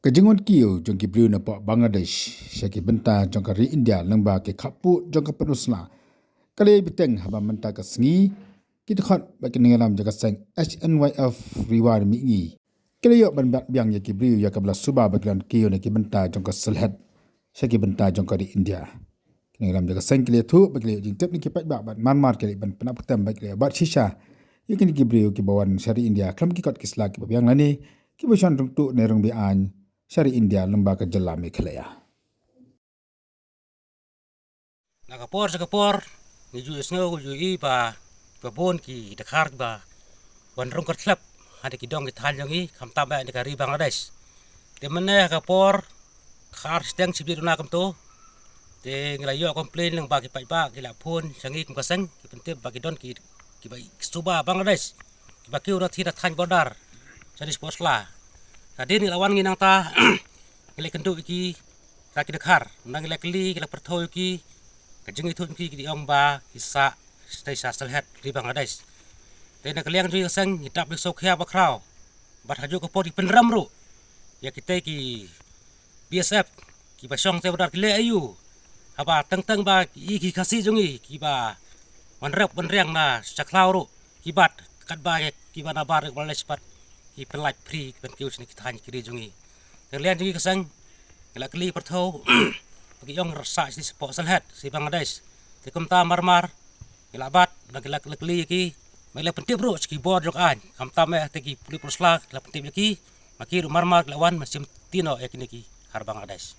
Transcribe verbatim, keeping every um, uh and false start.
Ka jingwan kiew jong ki briew napoh Bangladesh sha ki bynta jong ka ri India lyngba ki khappud jong ka pynusla ka la ïai bteng haba mynta ka sngi ki dkhot bad ki nongïalam jong ka seng H N Y F Ri War Mihngi ki la ïoh ban bat biang ïa ki briew ïa kaba la suba ba ki la wan kiew na ki bynta jong ka sylhet sha ki bynta jong ka ri India. Ki nongïalam jong ka seng ki la ïathuh ba ki la ïoh jingtip na ki paidbah bad mar mar ki la ïoh ban pynap ktem bad ki la ïoh bat shisha ïa kine ki briew kiba wan sha ri India khlem ki kot ki sla kiba biang lane kiba shon rung tuh ne rung be-aiñ sha ri India lyngba ka jylla Meghalaya. Na ka por sha ka por ngi ju ïohsngew, ngi ju ïohi ba, ba bun ki dkhar ba wan rung kyrthlep ha ki dong ki thaiñ jong ngi, khamtam eh na ka ri Bangladesh. Te mynne ha ka por kha ar shiteng shibit duna kumto, te ngi la ïoh complain lyngba ki paidbah, ki la phone sha ngi kum ka seng, ki pyntip ba ki don ki, kiba suba Bangladesh kiba kiew na thaiñ, na thaiñ border sha dei shapoh sla. Hadien ngi la wan ngi nangta ngi la kynduh ïa ki, ïa ki dkhar, nang ngi la kylli, ngi la pyrthew ïa ki, ka jingïathuh jong ki, ki ong ba ki sah shatei sha sylhet ri Bangladesh. Te na ka liang jong ngi ka seng ngi dap ïa ka sngewkhia bakhraw bad ha kajuh ka por ngi pynrem ruh ïa kitei ki B S F kiba shong tei border ki leh aiu, haba teng teng ba ki, ki Khasi jong ngi kiba wan rep wan riang na sha khlaw ruh ki bat, katba kiba na bar ruh ba leh spat ki pynlait phri ki pynkiew shane ki thaiñ ki ri jong ngi. Te na ka liang jong ngi ka seng ngi la kylli pyrthew ba ki ong sah shatei shapoh sylhet sha Bangladesh. Te kumta mar mar ngi la bat, nang ngi la kylli ïa ki, ba ngi la pyntip ruh sha ki bor jong ka aiñ, khamtam eh te ki pule pule sla ngi la pyntip ïa ki, ba ki ruh mar mar ki la wan mynsiem ti noh ïa kine ki dkhar Bangladesh.